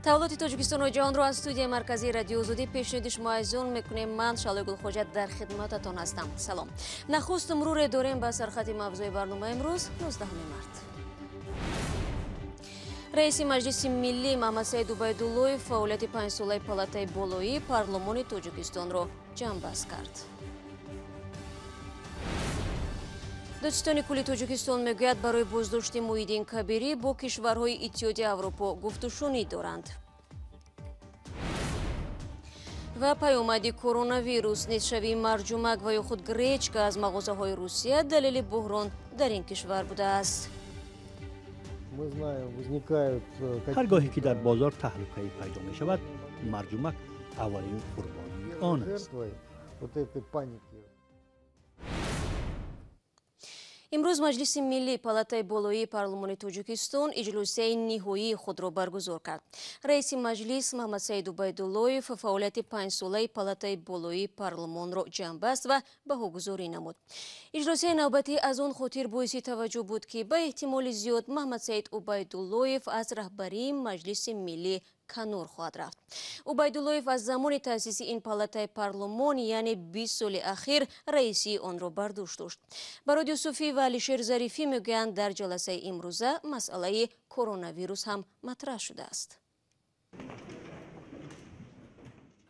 Таваллуди Тоҷикистону ҷаҳонро аз студияи марказии Радиои Озодӣ пешниҳоди шумо азизон мекунем. Ман Шалои Гулхоҷа дар хидмататон ҳастам. Салом. Нахуст муруре дорем ба сархати мавзӯи барномаи имрӯз, 19 март. Раиси Маҷлиси Миллӣ Муҳаммадсаид Убайдуллоев фаъолияти панҷсолаи палатаи болоии парлумони Тоҷикистонро ҷамъбаст кард. Додситони кулли Тоҷикистон мегӯяд, барои боздошти Муҳиддин Кабирӣ бо кишварҳои Иттиҳоди Аврупо гуфтушунид доранд. Ва паёмади коронавирус, нестшавии марҷумак ва ё худ гречка аз мағозаҳои Русия далели буҳрон дар ин кишвар будааст. Ҳар гоҳе ки дар бозор таҳлукае пайдо мешавад, марҷумак аввалин қурбонии он аст. Имрӯз Маҷлиси Миллӣ палатаи болоии парлумони Тоҷикистон иҷлосияи ниҳоии худро баргузор кард. Раиси маҷлис Муҳаммадсаид Убайдуллоев фаъолияти панҷсолаи палатаи болоии парлумонро ҷамъбаст ва баҳогузорӣ намуд. Иҷлосияи навбатӣ аз он хотир боиси таваҷҷӯҳ буд, ки ба эҳтимоли зиёд Муҳаммадсаид Убайдуллоев аз раҳбарии Маҷлиси Миллӣ канор хоҳад рафт. Убайдуллоев аз замони таъсиси ин палатаи парлумон, яъне 20 соли ахир, раисии онро бар дӯш дошт. Барод Юсуфӣ ва Алишер Зарифӣ мегӯянд, дар ҷаласаи имрӯза масъалаи коронавирус ҳам матраҳ шудааст.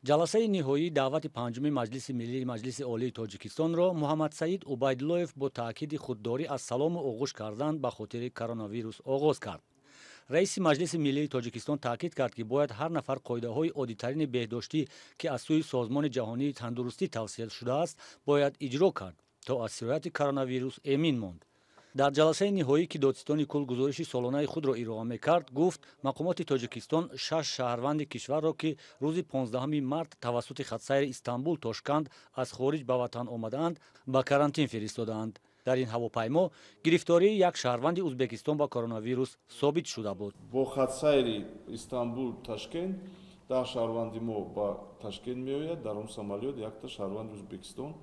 Ҷаласаи ниҳоии даъвати панҷуми Маҷлиси Миллии Маҷлиси Олии Тоҷикистонро Муҳаммадсаид Убайдуллоев бо таъкиди худдорӣ аз салому оғӯш кардан ба хотири коронавирус оғоз кард. Раиси Маҷлиси Миллии Тоҷикистон таъкид кард, ки бояд ҳар нафар қоидаҳои оддитарини беҳдоштӣ, ки аз сӯи Созмони ҷаҳонии тандурустӣ тавсия шудааст, бояд иҷро кард, то аз сирояти коронавирус эмин монд. Дар ҷаласаи ниҳоӣ, ки додситони кул гузориши солонаи худро ироа мекард, гуфт мақомоти Тоҷикистон 6 шаҳрванди кишварро, ки рӯзи 15 март тавассути хатсайри Истанбул Тошканд аз хориҷ ба ватан омадаанд, ба карантин фиристодаанд. Дар ин ҳавопаймо гирифтории як шаҳрванди Узбекистон ба коронавирус собит шуда буд. Бо хатсайри Истанбул Ташкент 10 шаҳрванди мо ба Ташкент меояд. Дар он самолёт якта шаҳрванди Узбекистон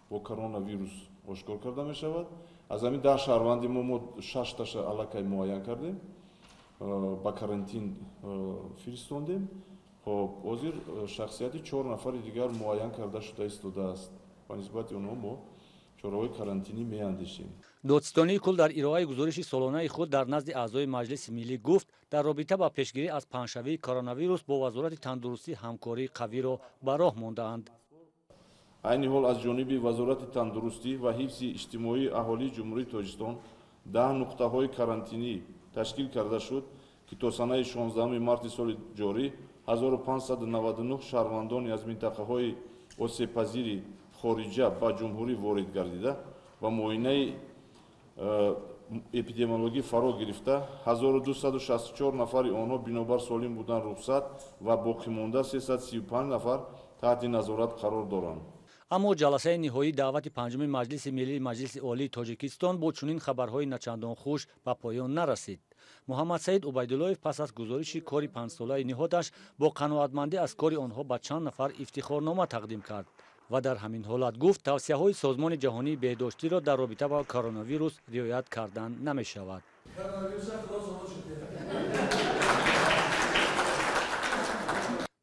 бо коронавирус ошкор карда мешавад. Аз ҳамин 10 шаҳрванди мо 6таша аллакай муайян кардем, ба карантин фиристондем. Хоб, ҳозир шахсияти 4 нафари дигар муайян карда шуда истодааст. Ба нисбати онҳо мо чораҳои карантинӣ меандешем. Додситонии кул дар ироаи гузориши солонаи худ дар назди аъзои Маҷлиси Миллӣ гуфт, дар робита ба пешгирӣ аз паҳншавии коронавирус бо Вазорати тандурустӣ ҳамкории қавиро ба роҳ мондаанд. Айни ҳол аз ҷониби Вазорати тандурустӣ ва ҳифзи иҷтимоии аҳолии Ҷумҳурии Тоҷикистон 10 нуқтаҳои карантинӣ ташкил карда шуд, ки то санаи 16 марти соли ҷорӣ 1599 шаҳрвандони аз минтақаҳои осебпазири хориҷа ба ҷумҳурӣ ворид гардида ва муоинаи эпидемиологӣ фаро гирифта, 1264 нафари онҳо бинобар солим будан рухсат ва боқимонда 335 нафар таҳти назорат қарор доранд. Аммо ҷаласаи ниҳоии даъвати панҷуми Маҷлиси Миллии Маҷлиси Олии Тоҷикистон бо чунин хабарҳои начандон хуш ба поён нарасид. Муҳаммадсаид Убайдуллоев пас аз гузориши кори панҷсолаи ниҳодаш бо қаноатмандӣ аз кори онҳо ба чанд нафар ифтихорнома тақдим кард ва дар ҳамин ҳолат гуфт, тавсияҳои Созмони ҷаҳонии беҳдоштиро дар робита ба коронавирус риоят кардан намешавад.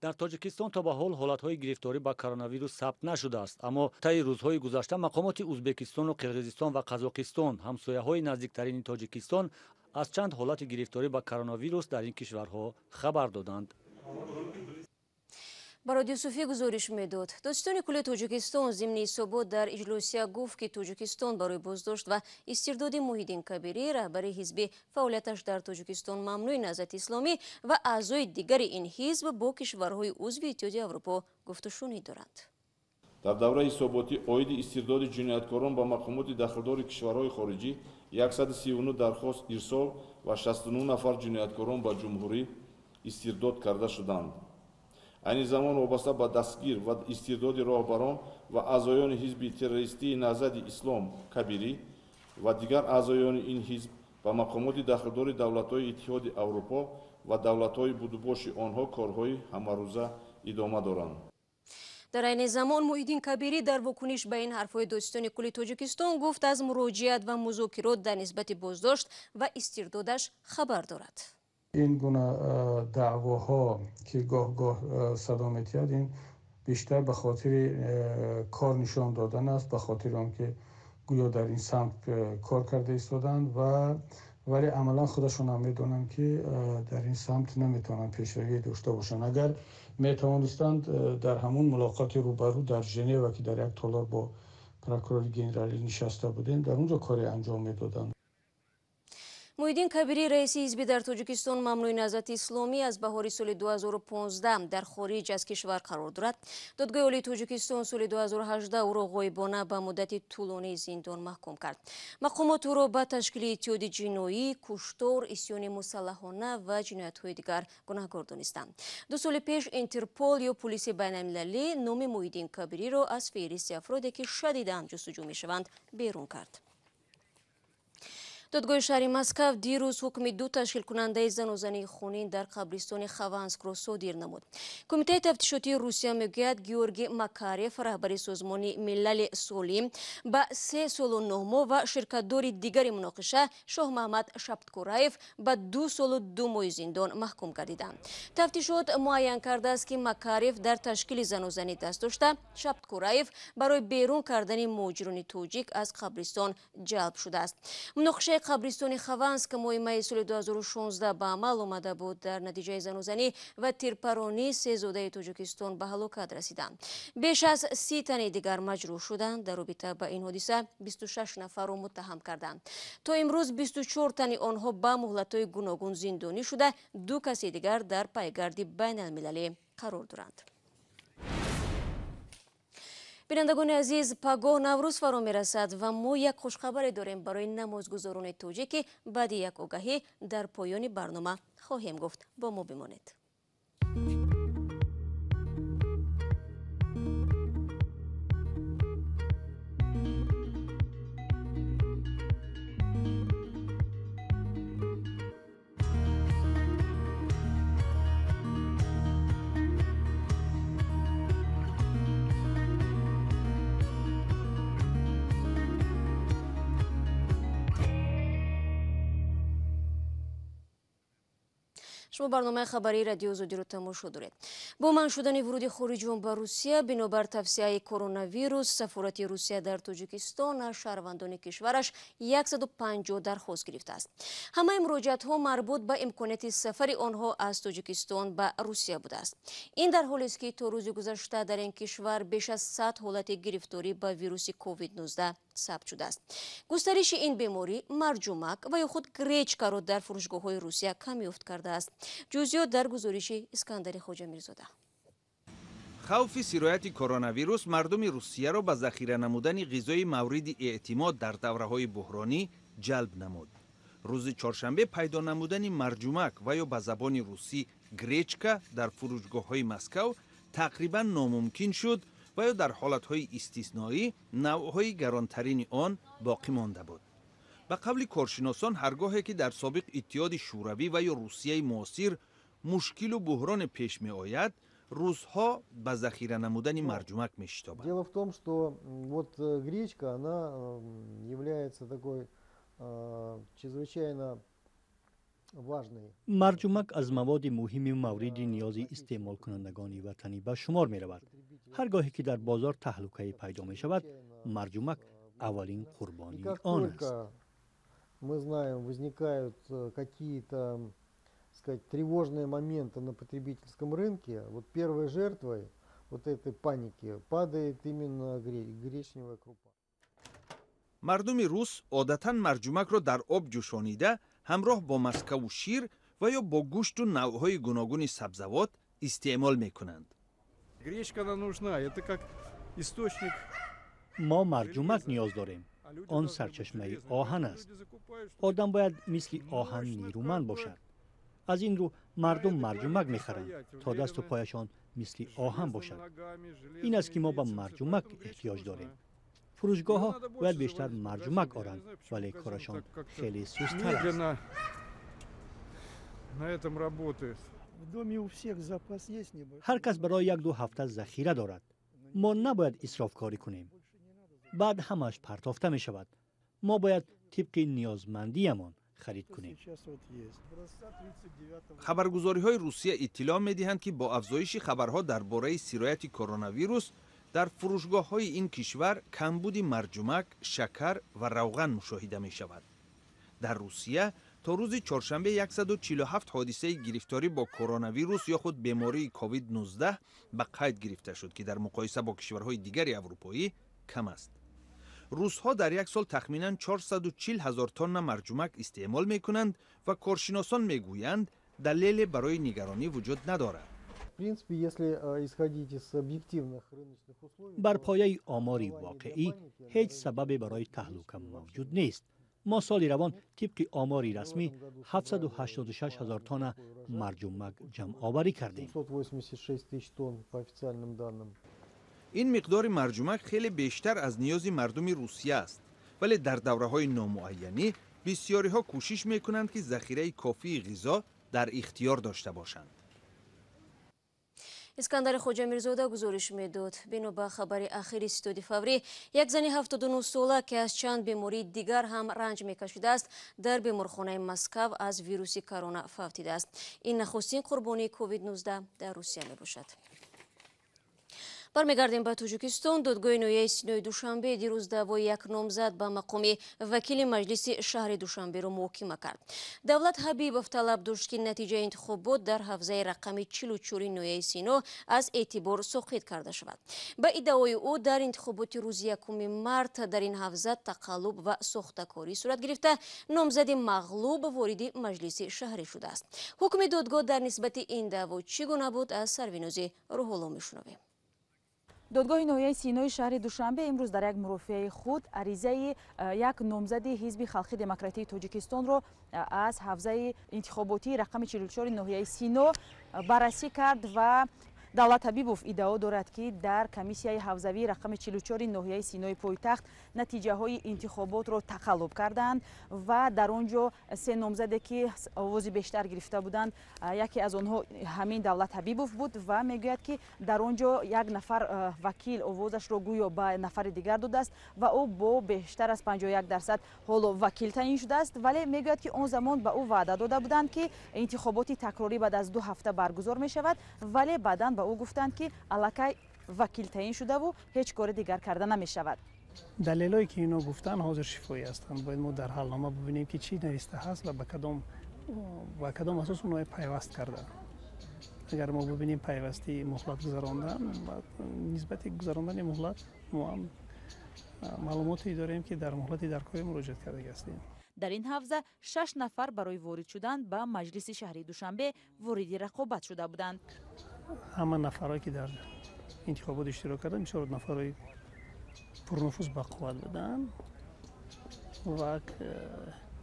Дар Тоҷикистон то ба ҳол ҳолатҳои гирифторӣ ба коронавирус сабт нашудааст, аммо таи рӯзҳои гузашта мақомоти Узбекистону Қирғизистон ва Қазоқистон, ҳамсояҳои наздиктарини Тоҷикистон, аз чанд ҳолати гирифторӣ ба коронавирус дар ин кишварҳо хабар доданд. Барод Юсуфӣ гузориш медод. Додситони кулли Тоҷикистон зимни ҳисобот дар иҷлосия гуфт, ки Тоҷикистон барои боздошт ва истирдоди Муҳиддин Кабирӣ, раҳбари ҳизби фаъолияташ дар Тоҷикистон мамнӯи Наҳзати Исломӣ ва аъзои дигари ин ҳизб бо кишварҳои узви Иттиҳоди Аврупо гуфтушунид доранд. Дар давраи ҳисоботӣ оиди истирдоди ҷинояткорон ба мақомоти дахлдори кишварҳои хориҷӣ 139 дархост ирсол ва 69 нафар ҷинояткорон ба ҷумҳурӣ истирдод карда шуданд. Айни замон вобаста ба дастгир ва истирдоди роҳбарон ва аъзоёни ҳизби террористии Наҳзати Ислом Кабирӣ ва дигар аъзоёни ин ҳизб ба мақомоти дахлдори давлатҳои Иттиҳоди Аврупо ва давлатҳои будубоши онҳо корҳои ҳамарӯза идома доранд. Дар айни замон Муҳиддин Кабирӣ дар вокуниш ба ин ҳарфҳои додситони кулли Тоҷикистон гуфт, аз муроҷиат ва музокирот дар нисбати боздошт ва истирдодаш хабар дорад. Ин гуна даъвоҳо, ки гоҳ-гоҳ садо медиҳад, ин бештар ба хотири кор нишон додан аст, ба хотири он ки гӯё дар ин самт кор карда истоданд, вале амалан худашон ҳам медонанд, ки дар ин самт наметавонанд пешравӣ дошта бошанд. Агар метавонистанд, дар ҳамон мулоқоти рӯбарӯ дар Женева, ки дар як толор бо прокурори генералӣ нишаста будем, дар он ҷо коре анҷом медоданд. Муҳиддин Кабирӣ, раиси ҳизби дар Тоҷикистон мамнӯи Наҳзати Исломӣ, аз баҳори соли 2015 дар хориҷ аз кишвар қарор дорад. Додгоҳи Олии Тоҷикистон соли 2018 ӯро ғоибона ба муддати тӯлонии зиндон маҳкум кард. Мақомот ӯро ба ташкили иттиҳоди ҷиноӣ, куштор, исёни мусаллаҳона ва ҷиноятҳои дигар гунаҳкор донистанд. 2 соли пеш Интерпол ё пулиси байналмилалӣ номи Муҳиддин Кабириро аз феҳристи афроде, ки шадидан ҷустуҷӯ мешаванд, берун кард. Додгоҳи шаҳри Москав дирӯз ҳукми 2 ташкилкунандаи занозании хунин дар қабристони Хованскро содир намуд. Кумитаи тафтишотии Русия мегӯяд, Георгий Макарев, раҳбари созмони Милали Солим, ба 3 солу 9 моҳ ва ширкатдори дигари муноқиша Шоҳмаҳмад Шабткураев ба 2 солу 2 моҳи зиндон маҳкум гардиданд. Тафтишот муайян кардааст, ки Макарев дар ташкили занозанӣ даст дошта, Шабткураев барои берун кардани муҳоҷирони тоҷик аз қабристон ҷалб шудааст. Муноқишаи қабристони Хованск моҳи майи соли 2016 ба амал омада буд. Дар натиҷаи занозанӣ ва тирпаронӣ 3 зодаи Тоҷикистон ба ҳалокат расиданд. Беш аз 30 тани дигар маҷрӯҳ шуданд. Дар робита ба ин ҳодиса 26 нафарро муттаҳам карданд. То имрӯз 24 тани онҳо ба муҳлатҳои гуногун зиндонӣ шуда, 2 каси дигар дар пайгарди байналмилалӣ қарор доранд. Бинандагони азиз, пагоҳ Наврӯз фаро мерасад ва мо як хушхабаре дорем барои намозгузорони тоҷик, ки баъди як огаҳӣ дар поёни барнома хоҳем гуфт. Бо мо бимонед. Шумо барномаи хабарии Радио Озодиро тамошо доред. Бо манъ шудани вуруди хориҷиён ба Русия бинобар тавсияи коронавирус, сафорати Русия дар Тоҷикистон аз шаҳрвандони кишвараш 150 дархост гирифтааст. Ҳамаи муроҷиатҳо марбут ба имконияти сафари онҳо аз Тоҷикистон ба Русия будааст. Ин дар ҳолест, ки то рӯзи гузашта дар ин кишвар беш аз 100 ҳолати гирифторӣ ба вируси COVID-19 сабт шудааст. Густариши ин беморӣ марҷумак ва ё худ гречкаро дар фурӯшгоҳҳои Русия камёфт кардааст. Ҷузъиёт дар гузориши Искандари Хоҷамирзода. Хавфи сирояти коронавирус мардуми Русияро ба захира намудани ғизои мавриди эътимод дар давраҳои буҳронӣ ҷалб намуд. Рӯзи чоршанбе пайдо намудани марҷумак ва ё ба забони русӣ гречка дар фурӯшгоҳҳои Москав тақрибан номумкин шуд ва ё дар ҳолатҳои истисноӣ навъҳои гаронтарини он боқӣ монда буд. Ба қавли коршиносон, ҳаргоҳе ки дар собиқ Иттиҳоди Шӯравӣ ва ё Русияи муосир мушкилу буҳроне пеш меояд, русҳо ба захира намудани марҷумак мешитобанд. Дело в том, что вот гречка, она является такой чрезвычайно важной. Марҷумак аз маводи муҳими мавриди ниёзи истеъмолкунандагони ватанӣ ба шумор меравад. Ҳар гоҳе ки дар бозор таҳлукае пайдо мешавад, марҷумак аввалин қурбонии он аст. Мы знаем, возникают какие-то, сказать, тревожные моменты на потребительском рынке. Вот первой жертвой вот этой паники падает именно гречневая крупа. Мардуми рус одатан марҷумакро дар об ҷӯшонида ҳамроҳ бо маскаву шир ва ё бо гӯшту навъҳои гуногуни сабзавот истеъмол мекунанд. Гречка нам нужна, это как источник. Мо марҷумак ниёз дорем. Он сарчашмаи оҳан аст. Одам бояд мисли оҳан нерӯманд бошад. Аз ин рӯ мардум марҷумак мехаранд, то дасту пояшон мисли оҳан бошад. Ин аст, ки мо ба марҷумак эҳтиёҷ дорем. Фурӯшгоҳҳо бояд бештар марҷумак оранд, вале корашон хеле сусттар аст. Ҳар кас барои 1-2 ҳафта захира дорад. Мо набояд исрофкорӣ кунем. Баъд ҳамааш партофта мешавад. Мо бояд тибқи ниёзмандиямон Харид кунем. Хабаргузориҳои Русия иттилоъ медиҳанд, ки бо афзоиши хабарҳо дар бораи сирояти коронавирус дар фурӯшгоҳҳои ин кишвар камбуди марҷумак, шакар ва равған мушоҳида мешавад. Дар Русия то рӯзи чоршанбе 147 ҳодисаи гирифторӣ бо коронавирус ё худ бемории COVID-19 ба қайд гирифта шуд, ки дар муқоиса бо кишварҳои дигари аврупоӣ кам аст. Русҳо дар як сол тахминан 440 ҳазор тонна марҷумак истеъмол мекунанд ва коршиносон мегӯянд, далеле барои нигаронӣ вуҷуд надорад. Бар пояи омори воқеӣ ҳеҷ сабабе барои таҳлука мавҷуд нест. Мо соли равон тибқи омори расмӣ 786 ҳазор тонна марҷумак ҷамъоварӣ кардем. Ин миқдори марҷумак хеле бештар аз ниёзи мардуми Русия аст, вале дар давраҳои номуайянӣ бисёриҳо кӯшиш мекунанд, ки захираи кофии ғизо дар ихтиёр дошта бошанд. Искандари Хоҷамирзода гузориш медод. Бино ба хабари ахири ситоди фаврӣ, як зани 79 сола, ки аз чанд бемории дигар ҳам ранҷ мекашидааст, дар беморхонаи Москав аз вируси корона фавтидааст. Ин нахустин қурбонии COVID-19 дар Русия мебошад. Бармегардем ба Тоҷикистон. Додгоҳи ноҳияи Синои Душанбе дирӯз даъвои як номзад ба мақоми вакили маҷлиси шаҳри Душанберо муҳокима кард. Давлат Ҳабибов талаб дошт, ки натиҷаи интихобот дар ҳавзаи рақами 44 ноҳияи Сино аз эътибор соқит карда шавад. Ба иддаои ӯ, дар интихоботи рӯзи 1 март дар ин ҳавза тақаллуб ва сохтакорӣ сурат гирифта, номзади мағлуб вориди маҷлиси шаҳрӣ шудааст. Ҳукми додгоҳ дар нисбати ин даъво чӣ гуна буд, аз Сарвинози Рӯҳулло мешунавем. Додгоҳи ноҳияи Синои шаҳри Душанбе имрӯз дар як мурофиаи худ аризаи як номзади Ҳизби Халқи Демократии Тоҷикистонро аз ҳавзаи интихоботии рақами 44 ноҳияи Сино баррасӣ кард ва Давлат Ҳабибов иддао дорад, ки дар комиссияи ҳавзавии рақами 44 ноҳияи Синои пойтахт натиҷаҳои интихоботро тақаллуб карданд ва дар он ҷо се номзаде, ки овози бештар гирифта буданд, яке аз онҳо ҳамин Давлат Ҳабибов буд ва мегӯяд, ки дар он ҷо як нафар вакил овозашро гӯё ба нафари дигар додааст ва ӯ бо бештар аз 51% ҳоло вакил таъин шудааст, вале мегӯяд, ки он замон ба ӯ ваъда дода буданд, ки интихоботи такрорӣ баъд аз 2 ҳафта баргузор мешавад, вале баъдан ба ӯ гуфтанд, ки аллакай вакил таъин шудаву ҳеҷ кори дигар карда намешавад. Далелое ки ино гуфтанд, ҳозир шифоӣ ҳастанд. Бояд мо дар ҳалнома бибинем, ки чӣ нависта ҳаст ва ба кадом асос онҳое пайваст кардаанд. Агар мо бибинем пайвасти муҳлат гузарондан, нисбати гузарондани муҳлат мо ҳам маълумоте дорем, ки дар муҳлати даркорӣ муроҷиат кардаги ҳастем. Дар ин ҳавза 6 нафар барои ворид шудан ба маҷлиси шаҳри Душанбе вориди рақобат шуда буданд. Ҳама нафарое ки дар интихобот иштирок карданд, бисёр нафарҳои пурнуфуз ба қувват буданд ва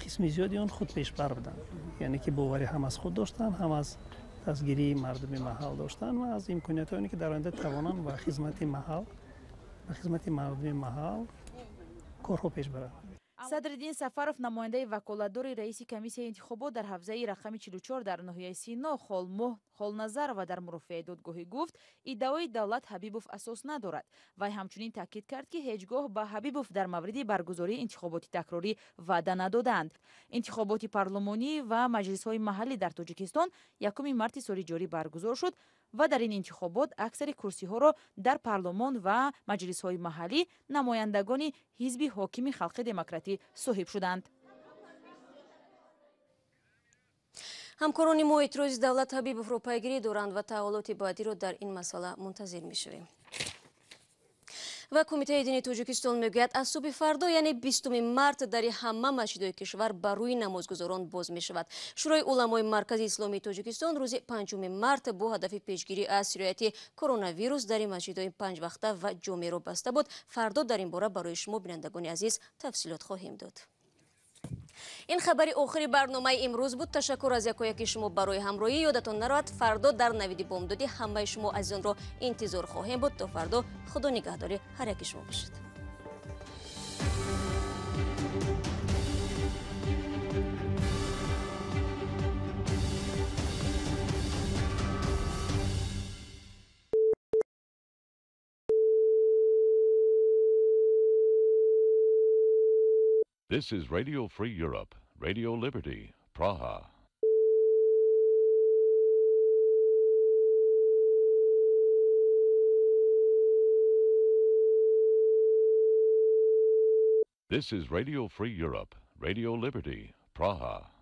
қисми зиёди он худпешбар буданд, яъне ки боварӣ ҳам аз худ доштанд, ҳам аз дастгирии мардуми маҳал доштанд ва аз имкониятҳое, ки дар оянда тавонанд ба хизмати маҳал, ба хизмати мардуми маҳал корҳо пеш баранд. Садриддин Сафаров, намояндаи ваколатдори раиси комиссияи интихобот дар ҳавзаи рақами 44 дар ноҳияи Сино, Холмоҳ Холназарова дар мурофиаи додгоҳӣ гуфт, иддаои Давлат Ҳабибов асос надорад. Вай ҳамчунин таъкид кард, ки ҳеҷ гоҳ ба Ҳабибов дар мавриди баргузории интихоботи такрорӣ ваъда надодаанд. Интихоботи парлумонӣ ва маҷлисҳои маҳаллӣ дар Тоҷикистон 1 марти соли ҷорӣ баргузор шуд ва дар ин интихобот аксари курсиҳоро дар парлумон ва маҷлисҳои маҳаллӣ намояндагони ҳизби ҳокими Халқи Демократӣ соҳиб шуданд. Ҳамкорони мо эътирози Давлат Ҳабибовро пайгирӣ доранд ва таҳаввулоти баъдиро дар ин масъала мунтазир мешавем. Ва Кумитаи дини Тоҷикистон мегӯяд, аз субҳи фардо, яъне 20 март, дари ҳама масҷидҳои кишвар ба рӯи намозгузорон боз мешавад. Шӯрои уламои Маркази Исломии Тоҷикистон рӯзи 5 март бо ҳадафи пешгирӣ аз сирояти коронавирус дари масҷидҳои панҷвақта ва ҷомеъро баста буд. Фардо дар ин бора барои шумо, бинандагони азиз, тафсилот хоҳем дод. Ин хабари охири барномаи имрӯз буд. Ташаккур аз якояки шумо барои ҳамроҳӣ. Ёдатон наравад, фардо дар навиди бомдодӣ ҳамаи шумо азизонро интизор хоҳем буд. То фардо Худо нигаҳдори ҳар яки шумо бошад. This is Radio Free Europe. Radio Liberty, Praha. This is Radio Free Europe, Radio Liberty, Praha.